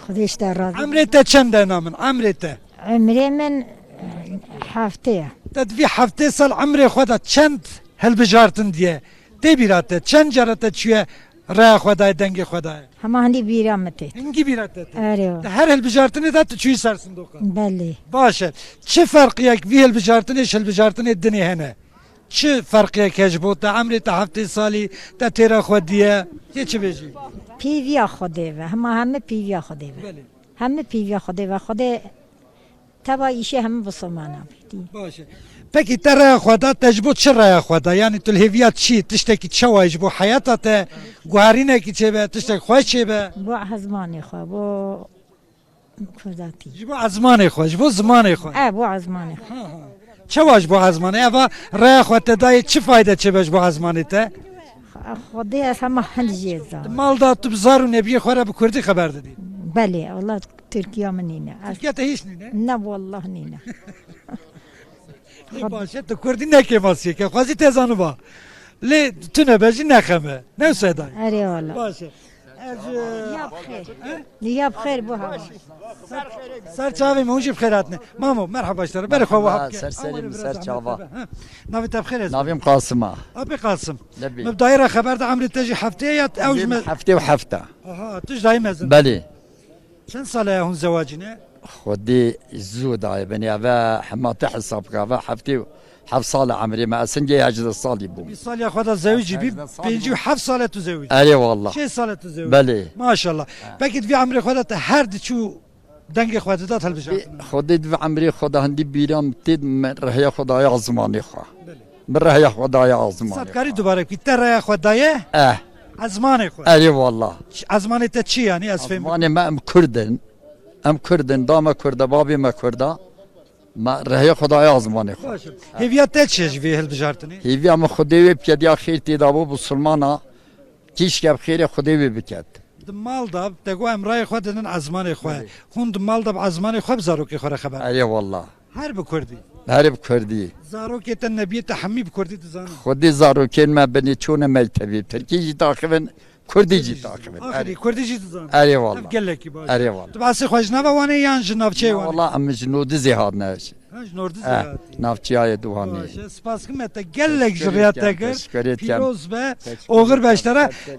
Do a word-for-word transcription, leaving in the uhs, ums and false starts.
Xwedê ji te razî. Emrê te çend e, namin? Emrê te? Emrê min heftê ye. Te di vî heftê sal emrê xwe de çend hilbijartin diye? Tê bîra te? Çend cara te çûye raya xwe daye, dengê xwe daye? Hema hindî bîra min tê. Hingî bîra te tê? Erê. Di her hilbijartinê de tu çûyî ser sindoqan? Belê. Baş e. Çi ferqiyek vî hilbijartinê ji hilbijartinê dinê hene? Çi ferqiyek heye ji bo te? Emrê te heftê salî, te têra xwe diye. Yê çi bêjî? Pêviya Xwedê ve. Hema heme pêviya Xwedê ve. Belê. Heme pêviya Xwedê ve. Xwedê teva îşê heme bisilmana bî. Baş e. Pekî te raya xwe da, te ji bo çi raya xwe da? Yanî tu li hêviya çi? Tiştekî çawa ye ji bo heyata te? Guherînekî çêbe, tiştek xweş çêbe? Bo ezmanê xwe, bo Kurdatî. Ji bo ezmanê xwe, ji bo zimanê xwe. E, bo ezmanê xwe. Çawa ji bo ezmanê? Eva raya xwe te dayê çi fayde çêbe ji bo ezmanê te? Xwedê ez hema hin jê zanim. Di mal da tu bi zar û nebiyê xwe re bi kurdî xeber didî? Belê, wela Tirkiya min nîne. Ez Tirkiya te hîç nîne? Ne, wallah nîne. Ê, baş e, tu kurdî ne kêmasiyeke, xwezî te zaniba. Lê tu nebe jî ne xem e. Ne wisa ye dayê? Erê wala. Baş e. Ez, e, Ya bi xêr. He? Ya bi xêr bu hava. Ser çavê me hûn jî bi xêr hatine. Mamo, merhaba ji te re. Berê xwe wiha Merhaba, bike. ser serê Aman min, biraz ser zehmet çava. Be. Ha. Navê te bi xêr ez. Navê min Qasim a. Apê Qasim. Lebê. Me bi dayê re xeber da, emrê te jî heftê ye ya ew ji me. Heftê û heft a. Aha, tu ji dayê mezin. Belê. Çend sal e hûn zewacî ne? Xwedê zû daye binê. Eve hema te hesab ke. Eve heftê û heft sal e emrê me. Ez hingê hejdeh salî bûm. Bîst sal ya xwe da zewicî bî, Hejdeh salî pêncî û heft sal e tu zewicî. Erê wallah. Şêst sal e tu zewicî. Belê. Maşallah. Pekî di vî emrê xwe de te her diçû dengê xwe didat hilbijartin? Xwedê di vî emrê xwe de hindî bîra min tê, min rêhiya xwe daye ezmanê xwe. Belê. Min rêhiya xwe daye ezmanê xwe. Sed karî dubare kî te rêya xwe daye? Eh. Ezmanê xwe. Erê wallah. Ç-, ezmanê te çi yanî, ez fêm bikim? Ezmanê me em kurd in. Em kurd in, da me kurd e, babê me kurd e. Me rêhiya xwe daye ezmanê xwe. Baş e. Hêviya te çi ye ji vê hilbijartinê? Hêviya min Xwedê wê bike, diya xêr tê de bo bisilmana. Tîşke bi xêrê Xwedê wê biket. Di mal de te got em rayê xwe didin ezmanê xwe. Belê. Hûn di mal de bi ezmanê xwe bi zarokê xwe re xeber? Erê wallah. Her bi kurdî? Her bi kurdî. Zarokê te, nebiyê te hemî bi kurdî dizanin? Xwedê zarokên me binê çûne mektebê. Tirkî jî taxivin, kurdî jî taxivin. Axirî, erê, kurdî jî dizanin? Erê wallah. Ev gelekî baş. Erê wallah. Tu behsê xwe ji nava Wanê yan ji navçeyê Wanê? Wallah em ji Nordizê hatine. Ha, ji Nordizê hatî. Eh, navçeyê Wanê. Baş e, spas kim e te gelek ji rêya te kir. Teşekkür ederim. Pîroz be, oxir be ji te re.